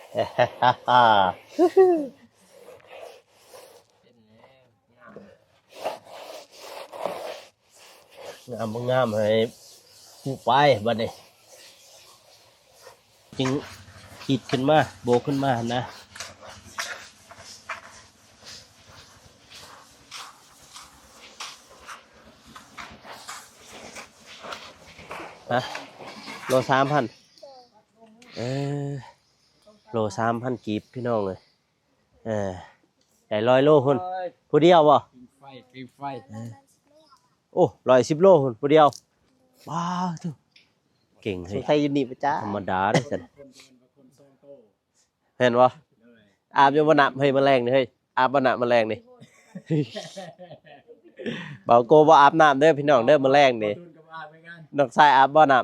ງາມບໍ່ງາມໃຫ້ຜູ້ໄປບັດນີ້ ຈຶ່ງຄິດຂຶ້ນມາ ໂບກຂຶ້ນມາຫັ້ນນະ. ຮະ ໂລສາມພັນ ເອີ ໂລສາມພັນກີບ ພີ່ນ້ອງເອີຍ. ເອີ ໄດ້ຮ້ອຍໂລພຸ້ນ ຜູ້ດຽວບໍ່? ປີ້ງໄຟ ປີ້ງໄຟ ເອີ ໂອ້ ຮ້ອຍສິບໂລພຸ້ນ ຜູ້ດຽວ. ວ້າວ ໂທ້ ເກັ່ງເຮີ້ຍ ສົງໄສຢູ່ນີ້ປະຈະ ທຳມະດາເດ້ຊັ້ນ ແມ່ນບໍ່? ອາບຢູ່ບໍ່ນ້ຳເຮີ້ຍ ມື້ແລງນີ້ເຮີ້ຍ ອາບບໍ່ນ້ຳມື້ແລງນີ້? ບ່າວໂກບໍ່ອາບນ້ຳເດີພີ່ນ້ອງເດີ ມື້ແລງນີ້ ນ້ອງຊາຍອາບບໍ່ນ້ຳ?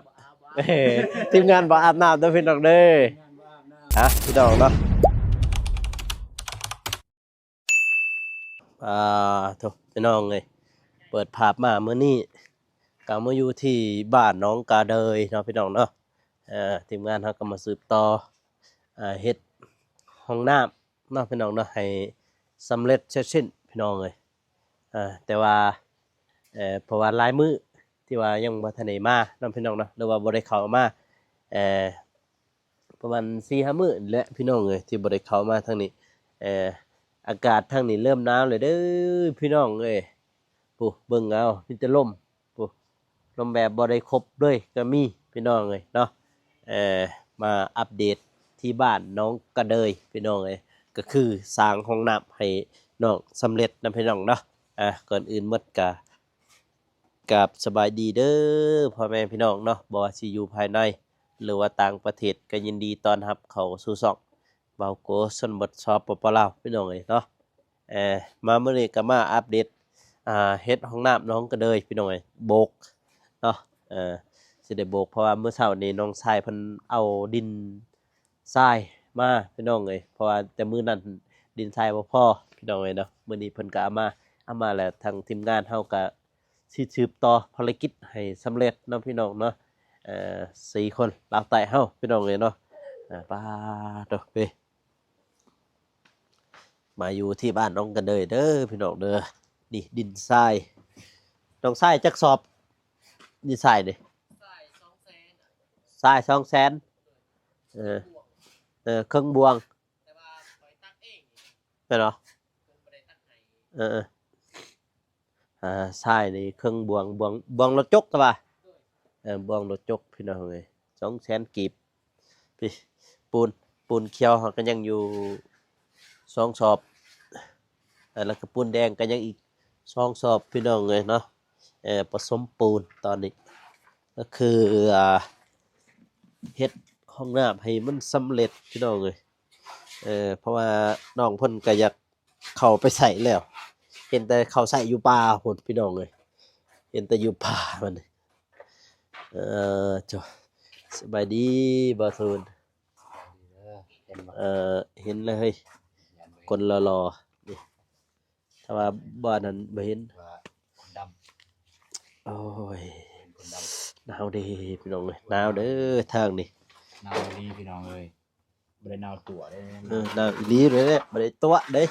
ທີມງານບໍ່ອາບນ້ຳເດີພີ່ນ້ອງເດີ. ອ່ະ ພີ່ນ້ອງເນາະ ອ່າ ໂທ້ ພີ່ນ້ອງເອີຍ ເປີດພາບມາມື້ນີ້ ກໍມາຢູ່ທີ່ບ້ານໜອງກະເດີຍເນາະ ພີ່ນ້ອງເນາະ. ເອີ ທີມງານເຮົາກໍມາສືບຕໍ່ ເຮັດຫ້ອງນ້ຳເນາະ ພີ່ນ້ອງເນາະ ໃຫ້ສຳເລັດເສັດສິ້ນ ພີ່ນ້ອງເອີຍ. ເອີ ແຕ່ວ່າ ເອີ ເພາະວ່າຫຼາຍມື້ທີ່ວ່າຍັງບໍ່ທັນໄດ້ມາເນາະ ພີ່ນ້ອງເນາະ ຫຼືວ່າບໍ່ໄດ້ເຂົ້າມາ ເອີ ປະມານສີ່ຫ້າມື້ນີ້ແຫຼະ ພີ່ນ້ອງເອີຍ ທີ່ບໍ່ໄດ້ເຂົ້າມາທາງນີ້. ເອີ ອາກາດທາງນີ້ເລີ່ມໜາວແລ້ວເດີ ພີ່ນ້ອງເອີຍ. ຜູ້ ເບິ່ງເອົາ ມີແຕ່ລົມ ຜູ້ ລົມແບບບໍ່ໄດ້ຄົບເລີຍກໍມີ ພີ່ນ້ອງເອີຍເນາະ. ເອີ ມາອັບເດດທີ່ບ້ານໜອງກະເດີຍ ພີ່ນ້ອງເອີຍ ກໍຄືສ້າງຫ້ອງນ້ຳໃຫ້ນ້ອງສຳເລັດນະ ພີ່ນ້ອງເນາະ. ອ່າ ກ່ອນອື່ນໝົດກໍ ກາບສະບາຍດີເດີພໍ່ແມ່ພີ່ນ້ອງເນາະ ບໍ່ວ່າຊິຢູ່ພາຍໃນ ຫຼືວ່າຕ່າງປະເທດ ກໍຍິນດີຕ້ອນຮັບເຂົ້າສູ່ຊ່ອງ ເບົາໂກຊົນບົດ ສປປ ລາວ ພີ່ນ້ອງເອີຍເນາະ. ເອີ ມາມື້ນີ້ກໍມາອັບເດດ ອ່າ ເຮັດຫ້ອງນ້ຳໜອງກະເດີຍ ພີ່ນ້ອງເອີຍ ໂບກເນາະ. ເອີ ຊິໄດ້ໂບກ ເພາະວ່າມື້ເຊົ້ານີ້ນ້ອງຊາຍເພິ່ນເອົາດິນຊາຍມາ ພີ່ນ້ອງເອີຍ ເພາະວ່າແຕ່ມື້ນັ້ນດິນຊາຍບໍ່ພໍ ພີ່ນ້ອງເອີຍເນາະ. ມື້ນີ້ເພິ່ນກໍເອົາມາ ເອົາມາແລ້ວ ທາງທີມງານເຮົາກໍ ຊິສືບຕໍ່ພາລະກິດໃຫ້ສຳເລັດເນາະ ພີ່ນ້ອງເນາະ. ເອີ ສີ່ຄົນລາວໃຕ້ເຮົາ ພີ່ນ້ອງເອີຍເນາະ. ເອີ ປາໂທ້ ເປ ມາຢູ່ທີ່ບ້ານໜອງກະເດີຍເດີ ພີ່ນ້ອງເດີ. ນີ້ດິນຊາຍ ນ້ອງຊາຍຈັກສອບ ດິນຊາຍນີ້? ຊາຍສອງແສນ ຊາຍສອງແສນ. ເອີ ເອີ ເຄິ່ງບ່ວງ ແມ່ນບໍ່? ເອີ ເອີ ອ່າ ຊາຍນີ້ເຄິ່ງບ່ວງ ບ່ວງ ບ່ວງລົດຈົກຕະວ່າ ເອີ ບ່ວງລົດຈົກ ພີ່ນ້ອງເອີຍ ສອງແສນກີບ. ປີ ປູນ ປູນຂຽວເຮົາກໍຍັງຢູ່ສອງສອບ ແລ້ວກໍປູນແດງກໍຍັງອີກສອງສອບ ພີ່ນ້ອງເອີຍເນາະ. ເອີ ປະສົມປູນຕອນນີ້ ກໍຄື ອ່າ ເຮັດຫ້ອງນ້ຳໃຫ້ມັນສຳເລັດ ພີ່ນ້ອງເອີຍ. ເອີ ເພາະວ່ານ້ອງເພິ່ນກໍຢາກເຂົ້າໄປໃຊ້ແລ້ວ ເຫັນແຕ່ເຂົ້າໃຊ້ຢູ່ປ່າພຸ້ນ ພີ່ນ້ອງເອີຍ ເຫັນແຕ່ຢູ່ປ່າບັດນີ້. ເອີ ເຈົ້າ ສະບາຍດີບ່າວທູນ. ເອີ ເຫັນແລ້ວເຮີ້ຍ ຄົນຫຼໍ່ໆ ນີ້ ຖ້າວ່າບໍ່ອັນນັ້ນບໍ່ເຫັນ. ວ່າຄົນດຳ ໂອ້ຍ ເປັນຄົນດຳ ໜາວເດ້ພີ່ນ້ອງເອີຍ ໜາວເດີທາງນີ້ ໜາວອີ່ຫຼີພີ່ນ້ອງເອີຍ. ບໍ່ໄດ້ໜາວຕົວະເດ້ ເອີ ໜາວອີ່ຫຼີເດ້ ບໍ່ໄດ້ຕົວະເດ້.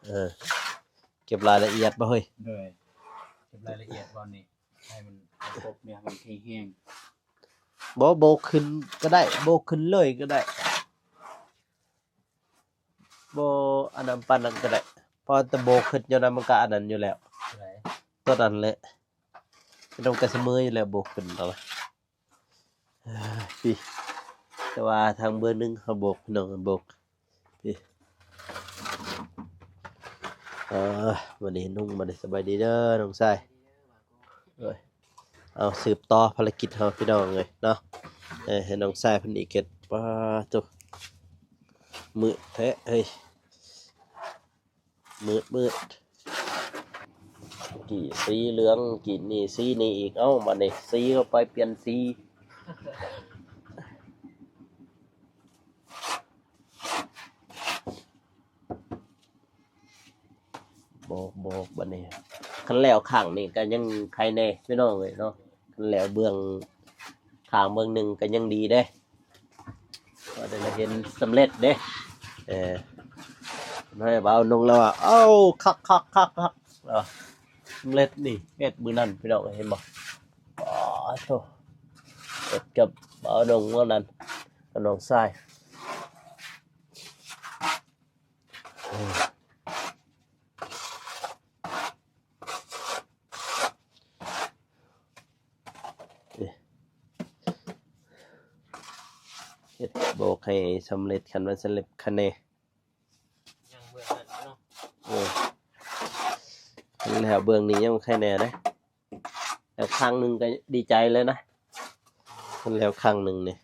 ເອີ ເກັບລາຍລະອຽດບໍ່ເຮີ້ຍ? ໂດຍ ເກັບລາຍລະອຽດບ່ອນນີ້ ໃຫ້ມັນຄົບເນຍ ໃຫ້ມັນແຮງໆ. ບໍ່ ໂບກຂຶ້ນກໍໄດ້ ໂບກຂຶ້ນເລີຍກໍໄດ້ ບໍ່ອັນນັ້ນປານນັ້ນກໍໄດ້ ເພາະແຕ່ໂບກຂຶ້ນຍ້ອນນັ້ນມັນກໍອັນນັ້ນຢູ່ແລ້ວ ຕົວນັ້ນແຫຼະ ມັນຕ້ອງກະສະເໝີຢູ່ແລ້ວ ໂບກຂຶ້ນແລ້ວ. ເອີ ພີ້ ແຕ່ວ່າທາງເບື້ອງໜຶ່ງເຮົາໂບກ ພີ່ນ້ອງ ໂບກ ພີ້. ເອີ ມື້ນີ້ນຸ່ງ ມື້ນີ້ສະບາຍດີເດີນ້ອງຊາຍ. ເອີຍ ເອົາ ສືບຕໍ່ພາລະກິດເຮົາ ພີ່ນ້ອງເອີຍເນາະ. ເອີ ໃຫ້ນ້ອງຊາຍເພິ່ນອີກເຮັດ ປາໂທ້ ມືດແທ້ເຮີ້ຍ ມືດໆ ກີ້ສີເຫຼືອງ ກີ້ນີ້ສີນີ້ອີກ. ເອົ້າ ບາດນີ້ສີເຂົ້າໄປ ປ່ຽນສີ. ໂບກໆ ບາດນີ້ ຄັນແລ້ວຂ້າງນີ້ກໍຍັງໄຄແດ່ ພີ່ນ້ອງເອີຍເນາະ. ຄັນແລ້ວເບື້ອງ ຂ້າງເບື້ອງໜຶ່ງກໍຍັງດີເດ້ ວ່າ ລະເຫັນສຳເລັດເດ້. ເອີ ໃຫ້ບ່າວນົງລາວວ່າ ເອົ້າ ຄັກໆໆໆ ເອີ ສຳເລັດນີ້ ເຮັດມື້ນັ້ນພີ່ນ້ອງເຫັນບໍ່? ປາໂທ້ ເຮັດກັບບ່າວນົງມື້ນັ້ນ ກັບນ້ອງຊາຍ. ເຮັດບອກໃຫ້ສຳເລັດ ຄັນວ່າສຳເລັດຄະແນນ ຍັງເບື້ອງນັ້ນເນາະ. ເອີ ແລ້ວເບື້ອງນີ້ຍັງຄະແນນເດ້. ແລ້ວຄັ້ງໜຶ່ງກໍດີໃຈແລ້ວນະ ຄັນແລ້ວຄັ້ງໜຶ່ງນີ້.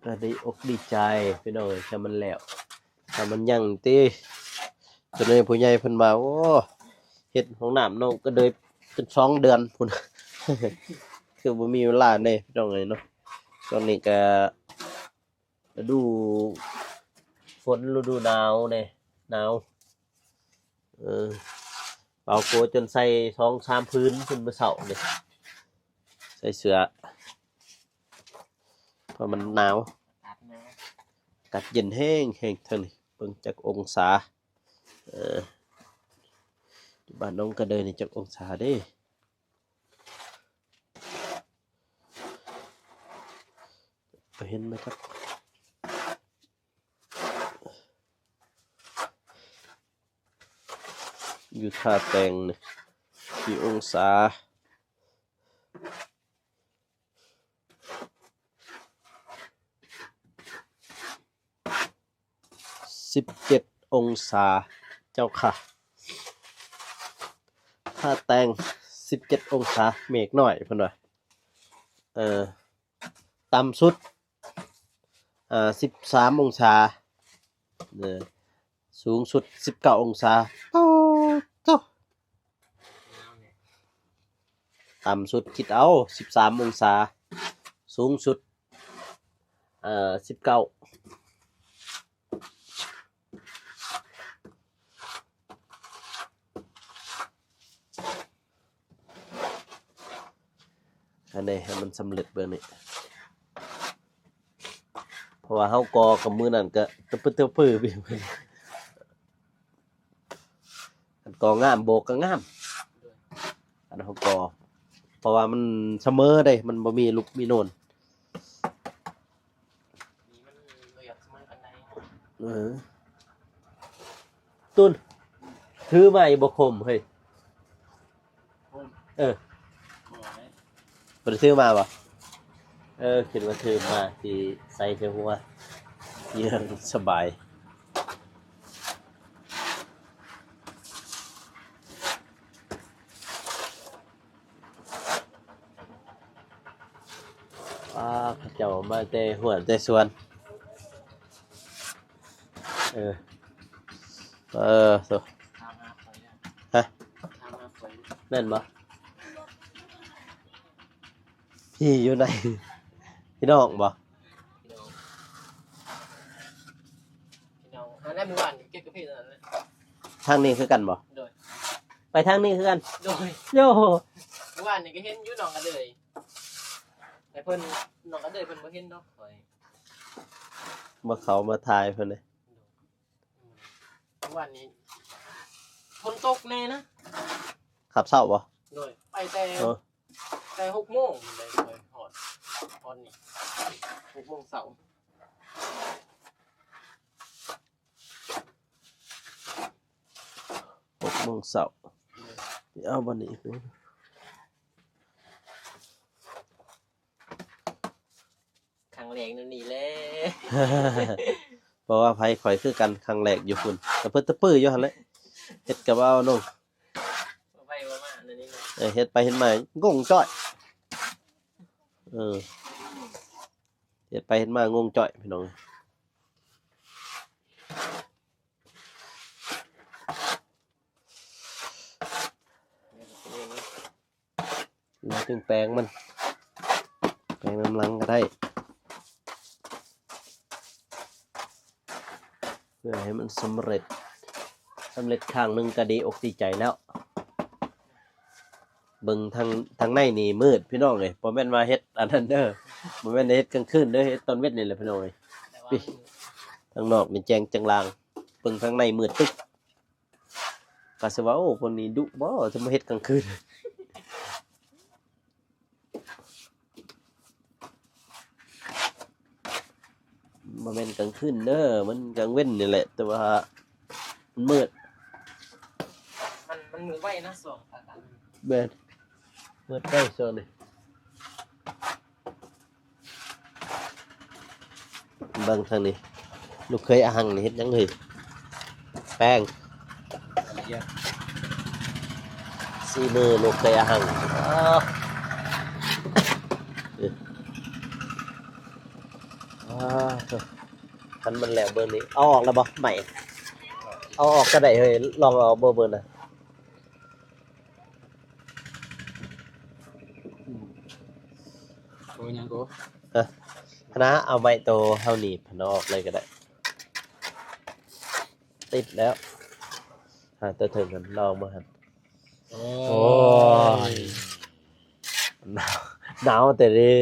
ກໍດີອົກດີໃຈພີ່ນ້ອງເອີຍ ຖ້າມັນແລ້ວ ຖ້າມັນຍັງຕິ. ຕົວນີ້ຜູ້ໃຫຍ່ເພິ່ນວ່າ ໂອ້ ເຮັດຫ້ອງນ້ຳນ້ອງກະເດີຍເປັນສອງເດືອນພຸ້ນ ຄືບໍ່ມີເວລາແດ່ພີ່ນ້ອງເອີຍເນາະ. ຊ່ວງນີ້ກະ ລະດູຝົນ ລະດູໜາວເດ້ ໜາວ. ເອີ ບ່າວໂກຈົນໃສ່ສອງສາມຜືນຂຶ້ນມື້ເຊົ້າເດ້ ໃສ່ເສື້ອ ເພາະມັນໜາວ ອາກາດເຢັນແຮງໆ ທາງນີ້. ເບິ່ງຈັກອົງສາ ເອີ ຢູ່ບ້ານໜອງກະເດີຍນີ້ຈັກອົງສາເດ້? ເຫັນໄໝຄັບ? ຢູ່ທ່າແຕ່ງນີ້ ສີ່ອົງສາ. ສິບເຈັດອົງສາເຈົ້າຄ່ະ. ທ່າແຕ່ງສິບເຈັດອົງສາ ເມກນ້ອຍເພິ່ນວ່າ. ເອີ ຕ່ຳສຸດ ເອີ ສິບສາມອົງສາ ເອີ ສູງສຸດສິບເກົ້າອົງສາ. ປາດໂທ້ ຕ່ຳສຸດຄິດເອົາ ສິບສາມອົງສາ ສູງສຸດ ເອີ ສິບເກົ້າ. ອັນໃດໃຫ້ມັນສຳເລັດເບິ່ງນີ້ ເພາະວ່າເຮົາກໍ່ກັບມື້ນັ້ນກະຕະປຶດຕະປື ອັນກໍ່ງາມ ໂບກກໍງາມ ອັນເຮົາກໍ່ ເພາະວ່າມັນສະເໝີເດ້ ມັນບໍ່ມີຫຼຸບມີໂນນ. ເອີ ຕຸນ ຖືມາອີກບໍ່ຄົມເຮີ້ຍ? ເອີ ບໍ່ໄດ້ຖືມາບໍ່? ເອີ ຄິດວ່າຖືມາຊິໃສ່ໃສ່ຫົວ ຍັງສະບາຍ. ປາ ເຂົາເຈົ້າມາແຕ່ເຮືອນແຕ່ສວນ. ເອີ ເອີ ໂທ້ ຮະ ແມ່ນບໍ່? ພີ່ຢູ່ໃນ ພີ່ນ້ອງບໍ່? ພີ່ນ້ອງ ພີ່ນ້ອງ ອັນນັ້ນມື້ວານເກັບກາເຟນັ້ນແຫຼະ ທາງນີ້ຄືກັນບໍ່? ໂດຍ ໄປທາງນີ້ຄືກັນ ໂດຍ ໂອ້ ມື້ວານນີ້ກໍເຫັນຢູ່ໜອງກະເດີຍ ແຕ່ເພິ່ນ ໜອງກະເດີຍເພິ່ນບໍ່ເຫັນດອກ ຂ້ອຍບໍ່ເຂົ້າມາຖ່າຍເພິ່ນເດ້. ມື້ວານນີ້ຝົນຕົກແນ່ນະ ຂັບເຊົ້າບໍ່? ໂດຍ ໄປແຕ່ ເອີ ແຕ່ຫົກໂມງໄດ້ ຂ້ອຍຮອດ ຮອດນີ້ຫົກໂມງເຊົ້າ ຫົກໂມງເຊົ້າ. ໂດຍ ເອົາບັດນີ້ ຄັ້ງແລກນັ້ນນີ້ແຫຼະ ບໍ່ວ່າໃຜ ຂ້ອຍຄືກັນ ຄັ້ງແລກຢູ່ພຸ້ນ ຕະປຶດຕະປືຢູ່ຫັ້ນແຫຼະ ເຮັດກະບໍ່ເອົາລົງ ບໍ່ໄປບໍ່ມາ ອັນນີ້ເນາະ ເອີ ເຮັດໄປເຮັດມາ ງົງຈ້ອຍ ເອີ ເຮັດໄປເຮັດມາ ງົງຈ້ອຍ ພີ່ນ້ອງ. ແລ້ວຈຶ່ງແປງມັນ ແປງນຳຫຼັງກໍໄດ້ ເພື່ອໃຫ້ມັນສຳເລັດ ສຳເລັດຂ້າງໜຶ່ງກໍດີອົກດີໃຈແລ້ວ. ເບິ່ງທາງ ທາງໃນນີ້ມືດພີ່ນ້ອງເອີຍ, ບໍ່ແມ່ນວ່າເຮັດອັນນັ້ນເດີ, ບໍ່ແມ່ນເຮັດກາງຄືນເດີ, ເຮັດຕອນເວັນນີ້ແຫຼະພີ່ນ້ອງເອີຍ. ປີ ທາງນອກນີ້ແຈ້ງຈັງລາງ, ເບິ່ງທາງໃນມືດຕຶບ. ກະຊິວ່າ ໂອ້ ຄົນນີ້ດຸບໍ່ ຈະມາເຮັດກາງຄືນ. ບໍ່ແມ່ນກາງຄືນເດີ, ມັນກາງເວັນນີ້ແຫຼະ, ແຕ່ວ່າມັນມືດ. ມັນ ມັນມືດໄວນະ ຊ່ວງອາກາດ. ແມ່ນ, ມືດໄວຊ່ວງນີ້. ເບິ່ງທາງນີ້ ລູກເຂີຍອາຫັງນີ້ເຮັດຫຍັງເຮີ້ຍ? ແປ້ງ ສີມືລູກເຂີຍອາຫັງ. ອ້າ ອ້າ ຄັນມັນແລ້ວເບິ່ງນີ້ ເອົາອອກແລ້ວບໍ່? ໄໝ ເອົາອອກກໍໄດ້ເຮີ້ຍ, ລອງເອົາເບິ່ງນະ. ໂອ້ ຫຍັງໂກ? ຮະ ຫັ້ນນະ ເອົາໄມ້ໂຕເຮົາໜີບຫັ້ນອອກເລີຍກໍໄດ້. ຕິດແລ້ວ. ຫາໂຕເທິງຫັ້ນ ລອງເບິ່ງຫັ້ນ. ໂອ້ຍ ໂອ້ຍ ໜາວ ໜາວແຕ່ເດ້.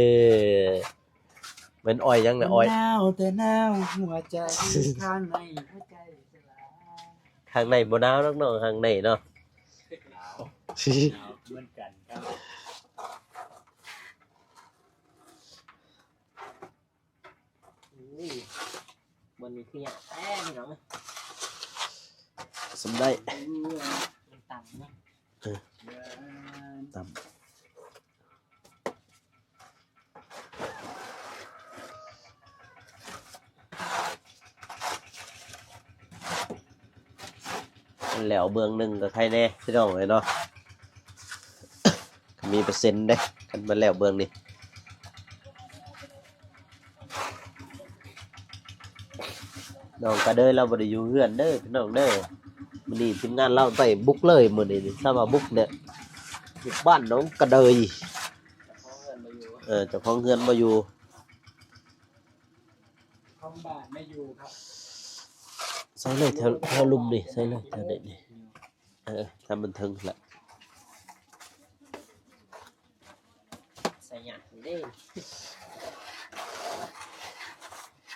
ແມ່ນອ້ອຍຫຍັງນະ? ອ້ອຍ ໜາວແຕ່ໜາວຫົວໃຈ ຂ້າງໃນຫົວໃຈສະຫຼາຍ. ຂ້າງໃນບໍ່ໜາວດອກເນາະ, ຂ້າງໃນເນາະ. ໜາວ ໜາວເໝືອນກັນ. ໂອ້ຍ ບ່ອນນີ້ຄືຫຍັງແທ້ພີ່ນ້ອງເອີຍ. ສຳໄດ້ ມັນຕ່ຳເນາະ. ເອີ ຕ່ຳ. ແລ້ວເບື້ອງໜຶ່ງກໍໄຄແດ່ພີ່ນ້ອງເອີຍເນາະ, ມີເປີເຊັນເດ້ ຄັນມັນແລ້ວເບື້ອງນີ້. ນ້ອງກະເດີຍລາວບໍ່ໄດ້ຢູ່ເຮືອນເດີພີ່ນ້ອງເດີ. ມື້ນີ້ທີມງານລາວໃຕ້ບຸກເລີຍ, ມື້ນີ້ຖ້າວ່າບຸກເນຍ ບຸກບ້ານນ້ອງກະເດີຍ. ເຈົ້າຂອງເຮືອນບໍ່ຢູ່. ເອີ ເຈົ້າຂອງເຮືອນບໍ່ຢູ່. ຂອງບ້ານໄມ່ຢູ່ຄັບ. ໃສ່ເລີຍແຖວ ແຖວລຸ່ມນີ້ ໃສ່ເລີຍແຖວນີ້. ເອີ ຖ້າມັນເຖິງແຫຼະ ໃສ່ຫຍັງເດ້.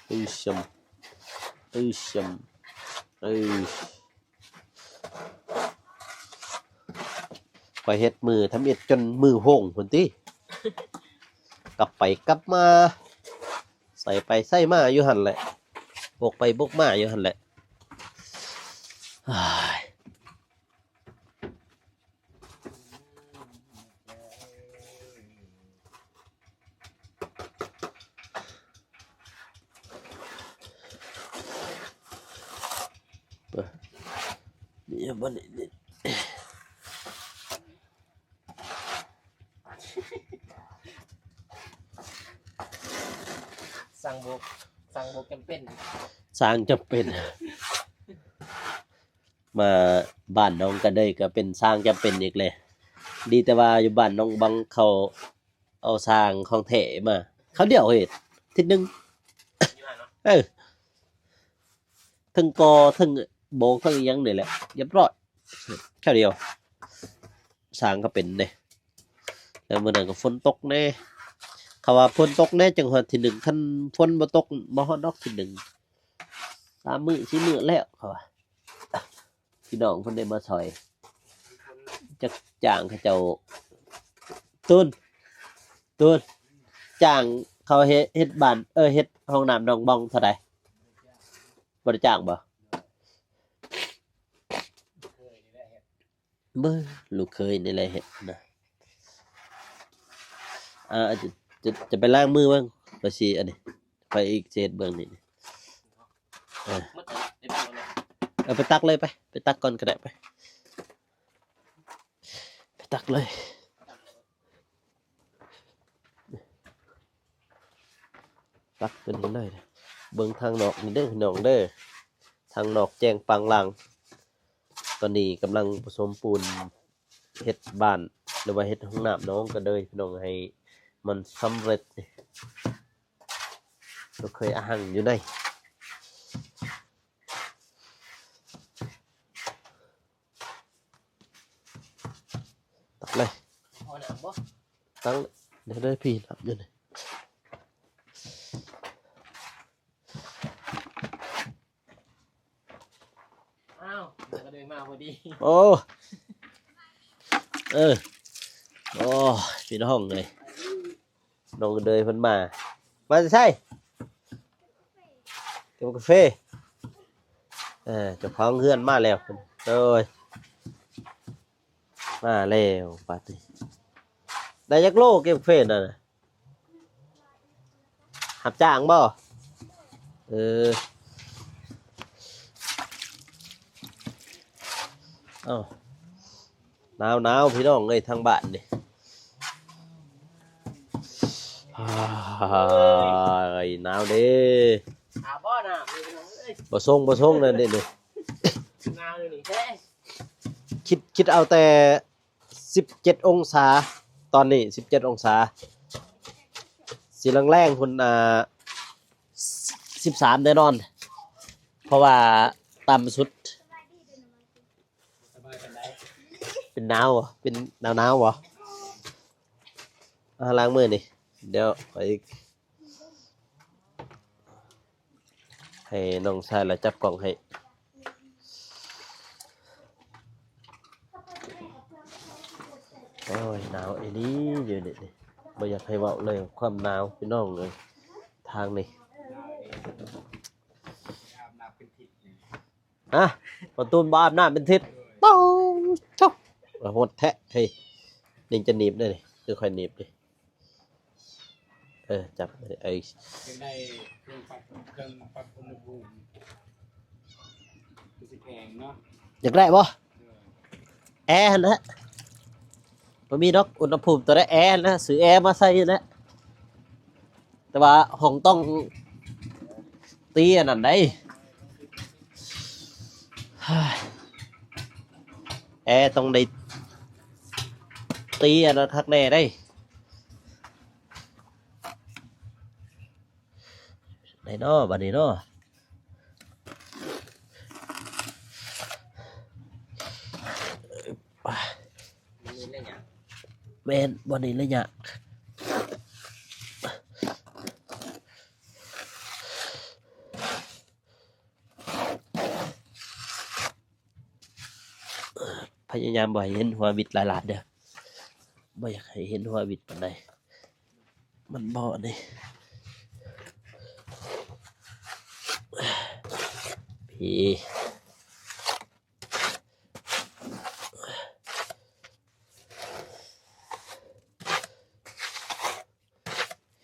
ອື້ຊຳ ອື້ຊຳ ອື້. ຂ້ອຍເຮັດມືທຳອິດຈົນມືໂພງພຸ້ນຕິ, ກັບໄປກັບມາ ໃສ່ໄປໃສ່ມາຢູ່ຫັ້ນແຫຼະ, ບົກໄປບົກມາຢູ່ຫັ້ນແຫຼະ. ມີບໍ່ນີ້? ສ້າງບົກ ສ້າງບົກຈຳເປັນ ສ້າງຈຳເປັນ. ມາບ້ານນ້ອງກະເດີຍກໍເປັນຊ່າງຈຳເປັນອີກແລ້ວ. ດີແຕ່ວ່າຢູ່ບ້ານນ້ອງບັງເຂົາເອົາຊ່າງຂອງແທ້ມາ, ເຂົາດຽວເຮັດທິດໜຶ່ງ. ເອີ ເຖິງກໍ່ເຖິງໂບກເຖິງອີ່ຫຍັງນີ້ແຫຼະ ຮຽບຮ້ອຍ ແຄ່ວດຽວ. ຊ່າງກໍເປັນເດ້. ແລ້ວມື້ນັ້ນກໍຝົນຕົກແດ່, ເຂົາວ່າຝົນຕົກແດ່ຈັ່ງຮອດທີໜຶ່ງ, ຄັນຝົນບໍ່ຕົກບໍ່ຮອດດອກທີໜຶ່ງ. ສາມມື້ສີ່ມື້ແລ້ວ ເຂົາວ່າ. ພີ່ນ້ອງເພິ່ນໄດ້ມາຊ່ອຍ ຈັກຈ້າງເຂົາເຈົ້າ. ຕູນ ຕູນ ຈ້າງເຂົາເຮັດ ເຮັດບ້ານ ເອີ ເຮັດຫ້ອງນ້ຳໜອງບ່ອງເທົ່າໃດ? ບໍ່ໄດ້ຈ້າງບໍ່? ເບິ່ງ ລູກເຂີຍນີ້ແຫຼະເຮັດນະ. ອ່າ ຈະ ຈະ ຈະໄປລ້າງມືເບິ່ງ ວ່າຊິອັນນີ້ ຂ້ອຍອີກຊິເຮັດເບື້ອງນີ້. ເອີ ເອົາໄປຕັກເລີຍ ໄປ ໄປຕັກກ່ອນກໍໄດ້ ໄປ ໄປຕັກເລີຍ. ຕັກຕົວນີ້ເລີຍ. ເບິ່ງທາງນອກນີ້ເດີພີ່ນ້ອງເດີ, ທາງນອກແຈ້ງປາງລາງ. ຕອນນີ້ກຳລັງປະສົມປູນເຮັດບ້ານ ຫຼືວ່າເຮັດຫ້ອງນ້ຳນ້ອງກະເດີຍພີ່ນ້ອງ ໃຫ້ມັນສຳເລັດ. ເຄີຍອາຫັງຢູ່ໃນ ຕັກເລີຍ. ບໍ່ ຕັ້ງ ດຽວເດີ ພີ່ ນັບຢູ່ນີ້. ອ້າວ ກະເດີຍມາພໍດີ. ໂອ້ ເອີ ໂອ້ ພີ່ນ້ອງເອີຍ ນ້ອງກະເດີຍເພິ່ນມາ. ມາແຕ່ໃສ? ເກັບກາເຟ. ເອີ ເຈົ້າຂອງເຮືອນມາແລ້ວ. ໂດຍ ມາແລ້ວບາດນີ້. ໄດ້ຈັກໂລເກັບກາເຟນັ້ນນະ? ຮັບຈ້າງບໍ່? ເອີ ເອົ້າ ໜາວໆ ພີ່ນ້ອງເອີຍ ທາງບ້ານນີ້. ອ້າຍ ໜາວເດ້. ອາບບໍ່ນ້ຳນີ້ພີ່ນ້ອງເອີຍ. ບໍ່ຊົງ ບໍ່ຊົງນັ້ນເດ້ນີ້. ໜາວຢູ່ນີ້ແທ້. ຄິດ ຄິດເອົາແຕ່ສິບເຈັດອົງສາ ຕອນນີ້ສິບເຈັດອົງສາ. ຊິແລງໆ ພຸ້ນ ອ່າ ສິບສາມແນ່ນອນ ເພາະວ່າຕ່ຳສຸດ. ສະບາຍປານໃດ? ເປັນໜາວບໍ່? ເປັນໜາວໆ ບໍ່? ອ່າ ລ້າງມືນີ້ ດຽວຂ້ອຍ ໃຫ້ນ້ອງຊາຍລະຈັບກ້ອງໃຫ້. ໂອ້ຍ ໜາວອີ່ຫຼີຢູ່ນີ້ ບໍ່ຢາກໃຫ້ເວົ້າເລີຍ ຄວາມໜາວ ພີ່ນ້ອງເອີຍ ທາງນີ້. ອາ ປະຕູນບໍ່ອາບນ້ຳເປັນທິດ. ໂອ້ໂທ້ ໂຫດແທ້ເຮີ້ຍ. ນີ້ຈະໜີບເດ້ ຄືຂ້ອຍໜີບເດ້. ເອີ ຈັບ ເອີ ຢາກໄດ້ເຄື່ອງປັບ ເຄື່ອງປັບອຸນຫະພູມ ຄືຊິແພງເນາະ. ຢາກໄດ້ບໍ່? ເອີ ແອຫັ້ນແຫຼະ. ບໍ່ມີດອກ ອຸນຫະພູມຕົວໃດ ແອຫັ້ນແຫຼະ ຊື້ແອມາໃສ່ຫັ້ນແຫຼະ. ແຕ່ວ່າຫ້ອງຕ້ອງຕີອັນນັ້ນໃດ໋ ແອຕ້ອງໄດ້ຕີອັນນັ້ນຄັກແນ່ໃດ໋. ໄດ້ເນາະ ບາດນີ້ເນາະ. ແມ່ນ ບ່ອນນີ້ລະຍະ ພະຍາຍາມບໍ່ໃຫ້ເຫັນຫົວວິດຫຼາຍໆເດີ້ ບໍ່ຢາກໃຫ້ເຫັນຫົວວິດປານໃດ ມັນບໍ່ນີ້ ພີ້.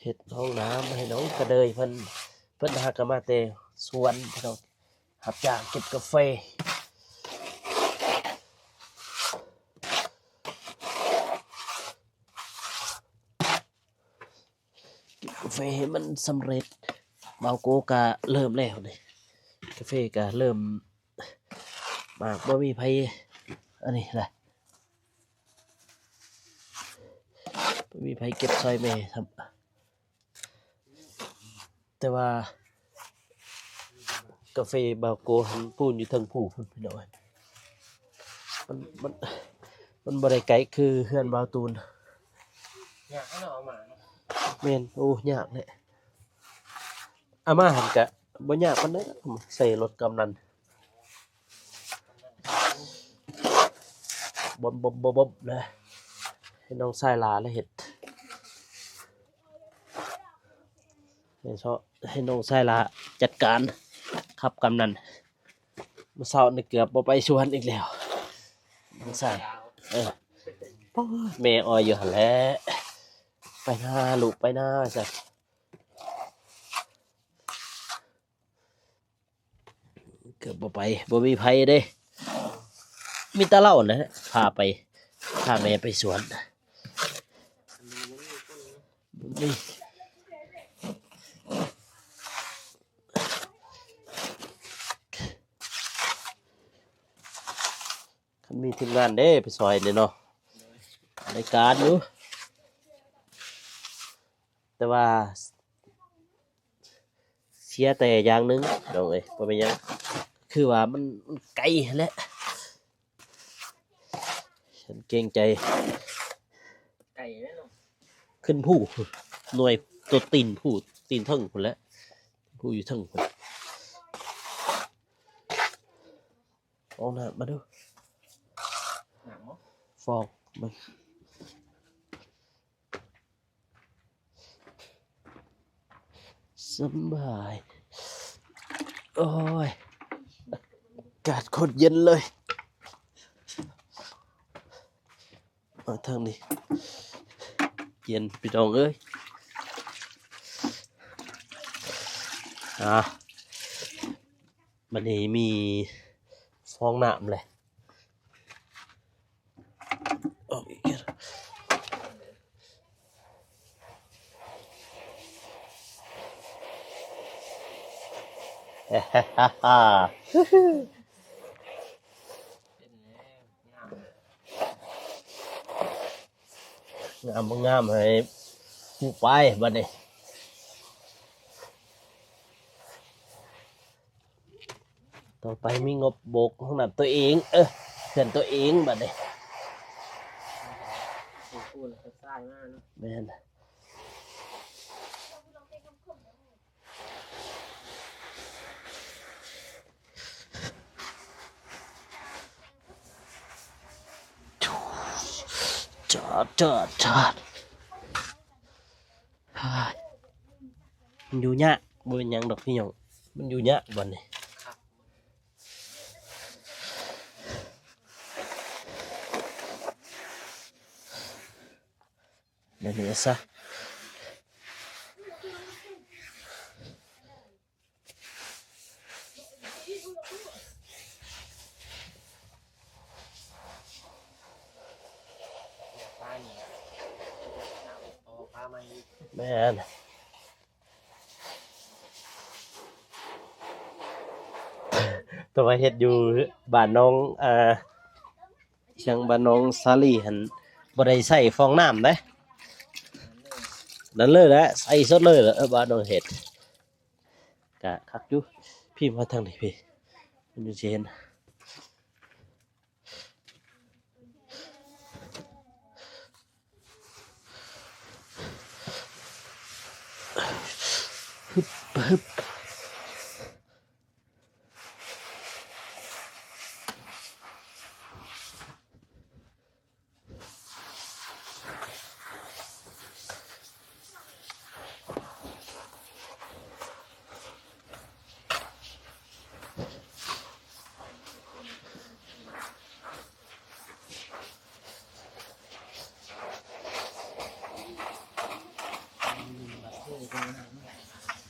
ເຮັດຫ້ອງນ້ຳໃຫ້ນ້ອງກະເດີຍເພິ່ນ ເພິ່ນຫາກະມາແຕ່ສວນພີ່ນ້ອງ ຮັບຈ້າງເກັບກາເຟ ເກັບກາເຟໃຫ້ມັນສຳເລັດ. ເບົາໂກກະເລີ່ມແລ້ວນີ້ ກາເຟກະເລີ່ມ ໝາກບໍ່ມີໃຜ ອັນນີ້ລະ ບໍ່ມີໃຜເກັບຊ່ອຍແມ່ຊ້ຳ ແຕ່ວ່າກາເຟເບົາໂກຫັ້ນປູນຢູ່ເທິງພູ້ພຸ້ນພີ່ນ້ອງເອີຍ ມັນ ມັນ ມັນບໍ່ໄດ້ໄກຄືເຮືອນເບົາຕູນ ຍາກເນາະ ເອົາມາເນາະ ແມ່ນ ໂອ້ ຍາກແຫຼະ ເອົາມາຫັ້ນກະບໍ່ຍາກປານໃດ ໃສ່ລົດກຳນັນ ບົບໆໆ ນະ ໃຫ້ນ້ອງຊາຍຫຼ້າລະເຮັດ ໃຫ້ ໃຫ້ນ້ອງຊາຍຫຼ້າຈັດການ ຂັບກຳນັນ ມື້ເຊົ້ານີ້ເກືອບບໍ່ໄປສວນອີກແລ້ວ ນ້ອງຊາຍ ເອີ ໂອ້ຍ ແມ່ອ້ອຍຢູ່ຫັ້ນແຫຼະ ໄປນາລູກ ໄປນາ ວ່າຊັ້ນ. ເກືອບບໍ່ໄປ ບໍ່ມີໃຜເດ້ ມີແຕ່ລາວຫັ້ນແຫຼະ ພາໄປ ພາແມ່ໄປສວນ ບໍ່ມີ ຄັນມີທີມງານເດ້ໄປຊ່ອຍນີ້ເນາະ ໄດ້ການຢູ່ ແຕ່ວ່າ ເສຍແຕ່ຢ່າງໜຶ່ງ ນ້ອງເອີຍ ບໍ່ແມ່ນຫຍັງ ຄືວ່າມັນ ມັນໄກຫັ້ນແຫຼະ ເກງໃຈ ໄກ ຂຶ້ນພູ ໜ່ວຍຕົວຕີນພູ ຕີນເທິງພຸ້ນແຫຼະ ພູຢູ່ເທິງພຸ້ນ. ຟອງນ້ຳມາດູ ນ້ຳບໍ່ ຟອງເບິ່ງ ສະບາຍ. ໂອ້ຍ ອາກາດໂຄດເຢັນເລີຍ. ມາທາງນີ້ ເຢັນພີ່ນ້ອງເອີຍ. ອ່າ ບັດນີ້ມີຟອງນ້ຳແຫຼະ. ງາມບໍ່ງາມໃຫ້ຜູ້ໄປບັດນີ້. ຕໍ່ໄປມີງົບໂບກຫ້ອງນ້ຳຕົວເອງ ເອີ ເຮືອນຕົວເອງບັດນີ້. ແມ່ນ. ຈອດ ຈອດ ຈອດ. ມັນຢູ່ຍາກ ບໍ່ເປັນຫຍັງດອກພີ່ນ້ອງ ມັນຢູ່ຍາກບ່ອນນີ້. ແບບນີ້ຊະ. ແມ່ນ ແຕ່ວ່າເຮັດຢູ່ບ້ານໜອງ ອ່າ ທາງບ້ານໜອງສາລີຫັ້ນ ບໍ່ໄດ້ໃຊ້ຟອງນ້ຳເດ້ ນັ້ນເລີຍແຫຼະ ໃຊ້ສົດເລີຍແຫຼະ ເອີ ບ້ານໜອງເຮັດ. ກະຄັກຢູ່ ພີ້ມາທາງນີ້ພີ້ ມັນຊິເຫັນ.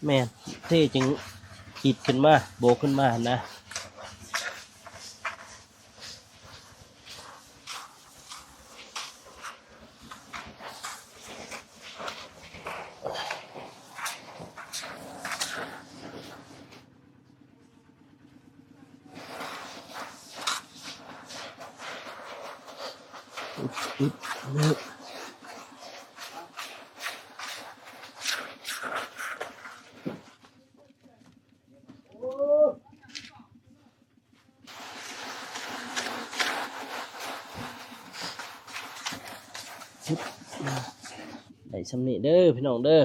ແມ່ນ ເທຈຶ່ງຮີດຂຶ້ນມາ ໂບກຂຶ້ນມາຫັ້ນນະ. ໄດ້ຊ່ຳນີ້ເດີພີ່ນ້ອງເດີ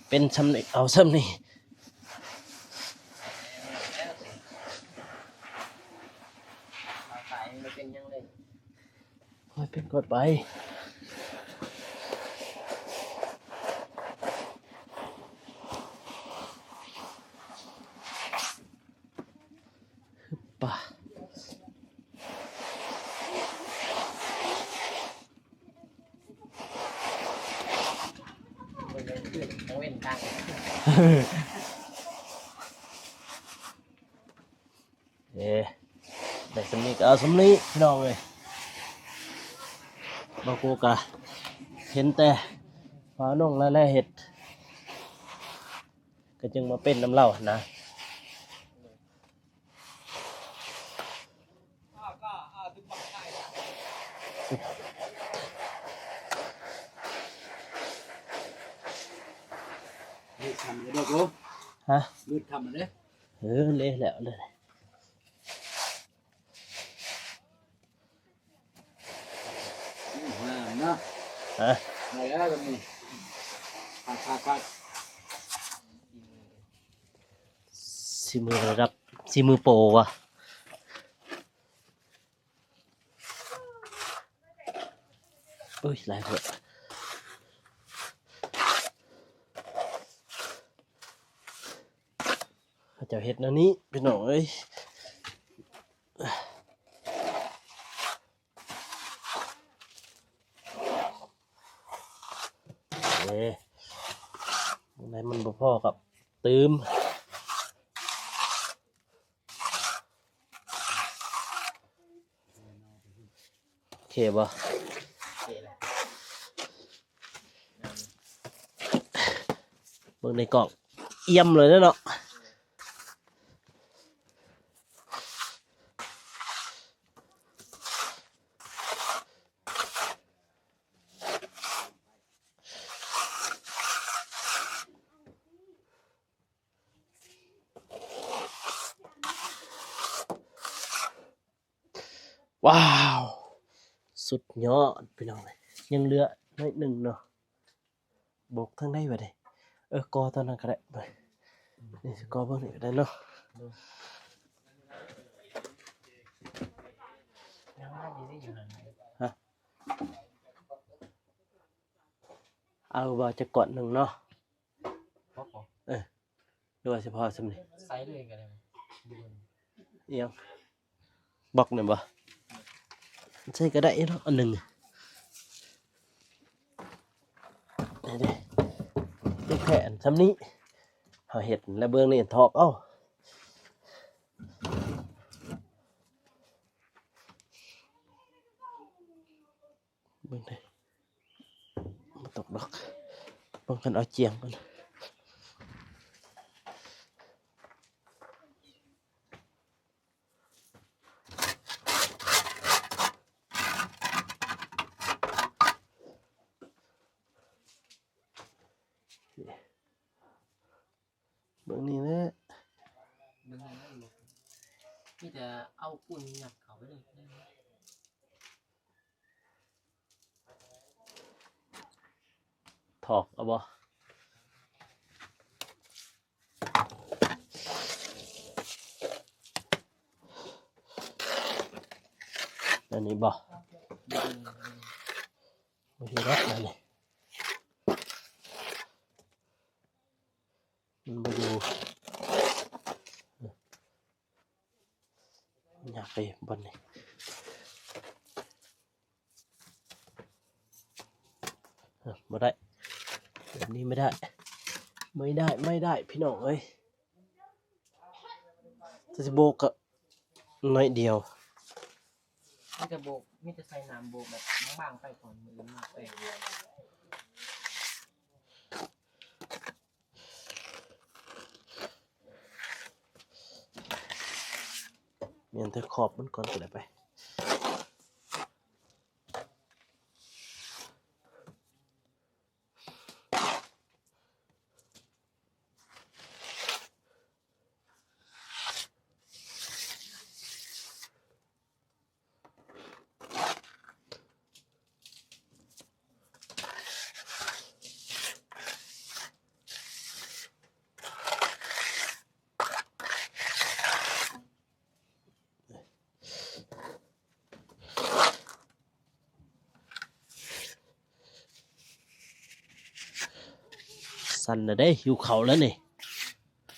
ເປັນຊ່ຳນີ້ເອົາຊ່ຳນີ້. ຄ່ອຍເປັນຄ່ອຍໄປ. ປະ ເອີ ໄດ້ຊ່ຳນີ້ກະເອົາຊ່ຳນີ້ພີ່ນ້ອງເອີຍ. ບ່າວໂກກະເຫັນແຕ່ບ່າວໜົງລະແລເຮັດ ກະຈຶ່ງມາເປັນນຳລາວຫັ້ນນະ. ເອີ ເລະແລ້ວເລີຍ. ງາມເນາະ. ຮະ ໄດ້ແລ້ວແບບນີ້ ຄັກໆໆ ສີມືລະດັບ ສີມືໂປວະ. ໂອ້ຍ ຫຼາຍໂພດ. ເຂົາເຈົ້າເຮັດແນວນີ້ພີ່ນ້ອງເອີຍ. ເອີ ໃນມັນບໍ່ພໍກໍຕື່ມ. ໂອເຄບໍ່? ເບິ່ງໃນກ້ອງ ອຽມເລີຍເນາະ. ວ້າວ ສຸດຍອດພີ່ນ້ອງເອີຍ. ຍັງເຫຼືອໜ້ອຍໜຶ່ງເນາະ. ໂບກທາງໃດວະເດ? ເອີ ກໍຕອນນັ້ນກໍໄດ້. ນີ້ ກໍເບິ່ງນີ້ກໍໄດ້ເນາະ. ຮະ? ເອົາບໍ່ ຈັກກ້ອນໜຶ່ງເນາະ. ບລັອກບໍ່? ເອີ ຫຼືວ່າສະເພາະສ່ຳນີ້? ໃສ່ເລີຍກໍໄດ້. ອີ່ຫຍັງ? ບລັອກນີ້ບໍ່? ໃສ່ກໍໄດ້ເນາະ ອັນໜຶ່ງ. ນີ້ເດ້ ແຄ່ອັນສ່ຳນີ້ ເຮົາເຮັດແລ້ວເບິ່ງນີ້ຖອກເອົາ. ເບິ່ງເດ້ ບໍ່ຕົກດອກ. ເບິ່ງຄັນເອົາຈຽງກ່ອນ. ເບິ່ງນີ້ແຫຼະ ເບິ່ງນີ້ແຫຼະ ມີແຕ່ເອົາປູນຍັດເຂົ້າໄປເລີຍ. ຖອກເອົາບໍ່? ອັນນີ້ບໍ່? ບໍ່ເຮັດດອກອັນນີ້ ມັນບໍ່ຢູ່. ຍາກເດ້ບ່ອນນີ້ ເອີ ບໍ່ໄດ້ ແບບນີ້ໄມ່ໄດ້ ໄມ່ໄດ້ ໄມ່ໄດ້ ພີ່ນ້ອງເອີຍ. ຈະຊິໂບກກໍໜ້ອຍດຽວ ມີແຕ່ໂບກ ມີແຕ່ໃສ່ນ້ຳໂບກແບບບາງໆໄປກ່ອນ ມື້ອື່ນມາແປງ. ແມ່ນແຕ່ຂອບມັນກ່ອນກໍໄດ້ໄປ. ສັ່ນລະເດ້ ຫິວເຂົ້າແລ້ວນີ້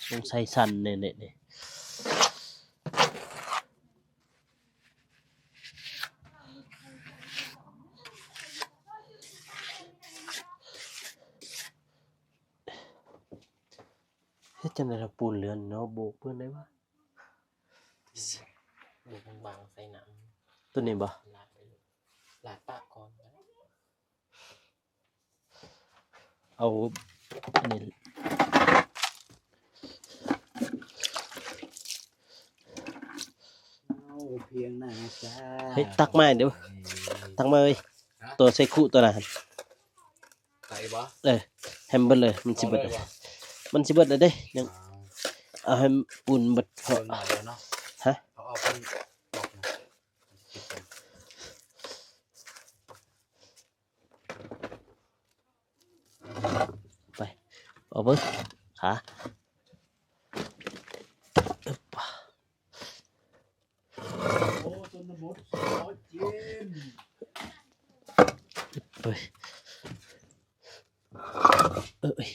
ສົງໄສສັ່ນແນ່ໆ ນີ້. ເຮັດຈັ່ງໃດລະປູນເລື່ອນເນາະ ໂບກເພິ່ນໄດ້ວະ? ໂບກບາງໆໃສ່ນ້ຳ ໂຕນີ້ບໍ່? ລາດໄປເລີຍ ລາດປະກ່ອນ. ເອົາອັນນີ້ ເອົາພຽງໜ້າຊາ ເຮີ້ຍ ຕັກມາເດີ ຕັກມາເອີຍ ຮະ? ໂຕໃສ່ຄຸໂຕນັ້ນ ໃສ່ບໍ່? ເອີ ໃຫ້ມັນເບິດເລີຍ ມັນຊິເບິດ ເອົາເລີຍບໍ່? ມັນຊິເບິດແລ້ວເດ້ ຍັງ ເອົາໃຫ້ປູນເບິດເພາະ ເອົາເນາະ ຮະ? ເອົາອອກກ່ອນ ອອກນະ. ມັນຊິຕິດກັນ ເອີ ອອກເບິ່ງ ຂາ ໂອ້ ຊົນນະບົດ ຊອຍເຈນ ເອີຍ ເອີຍ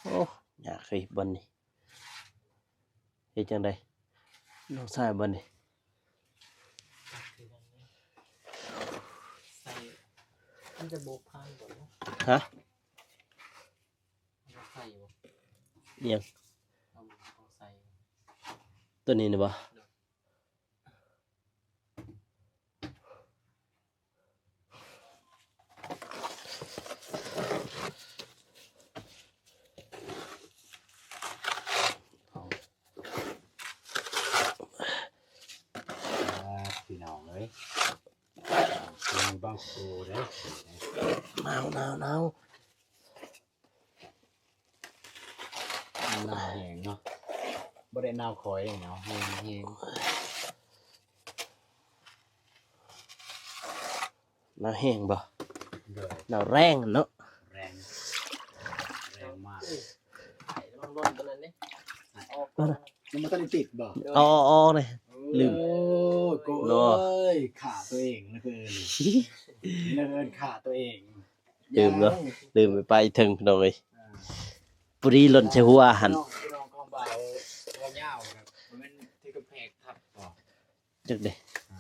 ໂອ້ ຍາກເຮີຍ ບ່ອນນີ້ ເຮັດຈັ່ງໃດ ນ້ອງຊາຍ ບ່ອນນີ້ ໃສ່ ມັນຈະບົກພັງບໍ່ເນາະ ຮະ ໃສ່ບໍ່ ອີ່ຫຍັງ ເອົາ ເອົາໃສ່ ຕົວນີ້ນະບໍ່? ພີ່ນ້ອງເອີຍ ເບິ່ງເບົາໂກເດີ້ ໜາວໆໆ. ມັນໜາວແຮງເນາະ ບໍ່ໄດ້ໜາວຂ້ອຍເດ້ເນາະ ແຮງໆ ໜາວແຮງບໍ່? ໂດຍ ໜາວແຮງເນາະ ແຮງ ແຮງມາກ ໄປລອງລົນຕົວນັ້ນເດ້ ອອກ ຍັງບໍ່ທັນໄດ້ຕິດບໍ່? ເອົາ ເອົາ ເອົາເລີຍ ລືມ ໂອ້ ໂກເອີຍ ຂ້າຕົວເອງນະ ເອີ້ນ ເອີ້ນຂ້າຕົວເອງ. ລືມເນາະ ລືມໄປປາຍເທິງ ພີ່ນ້ອງເອີຍ ອ່າ ພໍດີຫຼົ່ນໃສ່ຫົວຫັ້ນ ພີ່ນ້ອງຂອງບ່າວ ບ່າວຍາວ ບໍ່ແມ່ນຖືກຳແພງທັບບໍ່? ຈັກເດ້ ອ່າ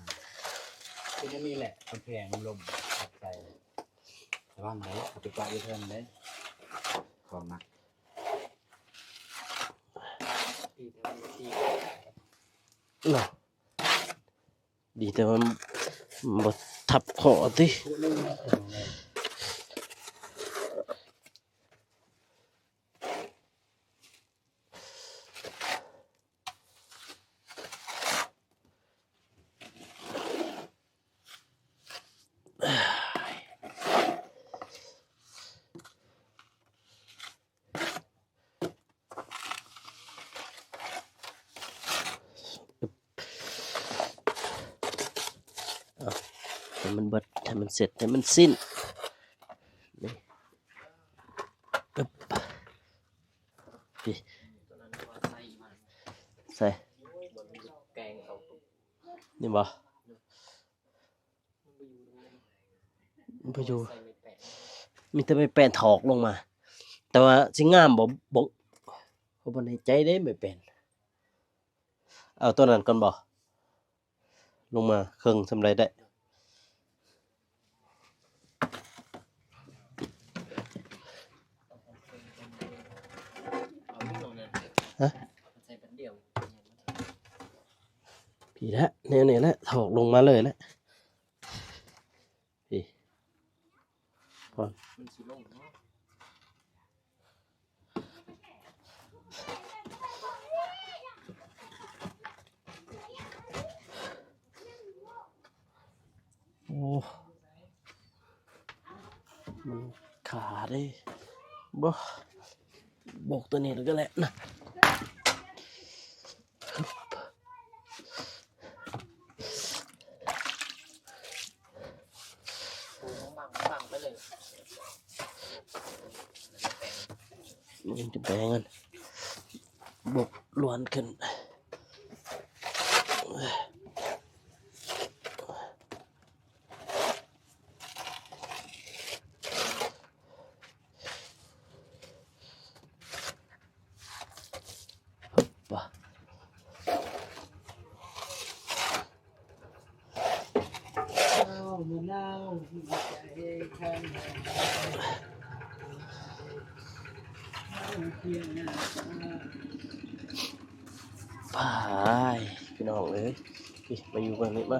ເປັນອັນນີ້ແຫຼະ ກຳແພງມັນລົ້ມທັບໃສ່ ລະວັງເດີ ເອົາໄປປະຢູ່ເທິງເດີ ຂອງໜັກ ເນາະ. ດີແຕ່ວ່າບໍ່ທັບຄໍຕິ. ເອົາ ໃຫ້ມັນເບິດ ໃຫ້ມັນເສັດ ໃຫ້ມັນສິ້ນ ນີ້ ອຶບ ນີ້ ໃສ່ ນີ້ບໍ່? ມັນບໍ່ຢູ່ ມີແຕ່ໄມ້ແປ້ນຖອກລົງມາ ແຕ່ວ່າຊິງາມບໍ່ ບໍ່ ເຮົາບໍ່ແນ່ໃຈເດ້ໄມ້ແປ້ນ ເອົາຕົວນັ້ນກ່ອນບໍ່? ລົງມາເຄິ່ງ ສ່ຳໃດໄດ້? ຮະ? ພີ້ແຫຼະ ແນວນີ້ແຫຼະ ຖອກລົງມາເລີຍແຫຼະ ພີ້ ມັນຊິລົງເນາະ ໂອ້ ມັນຂາເດ້ ບໍ່ ບົກຕົວນີ້ແລ້ວກໍແຫຼະນະ ມັນຈະແປງກັນ ບົກລວນຂຶ້ນ. ອ້າຍ ພີ່ນ້ອງເອີຍ ມາຢູ່ເບິ່ງນີ້ ມາ.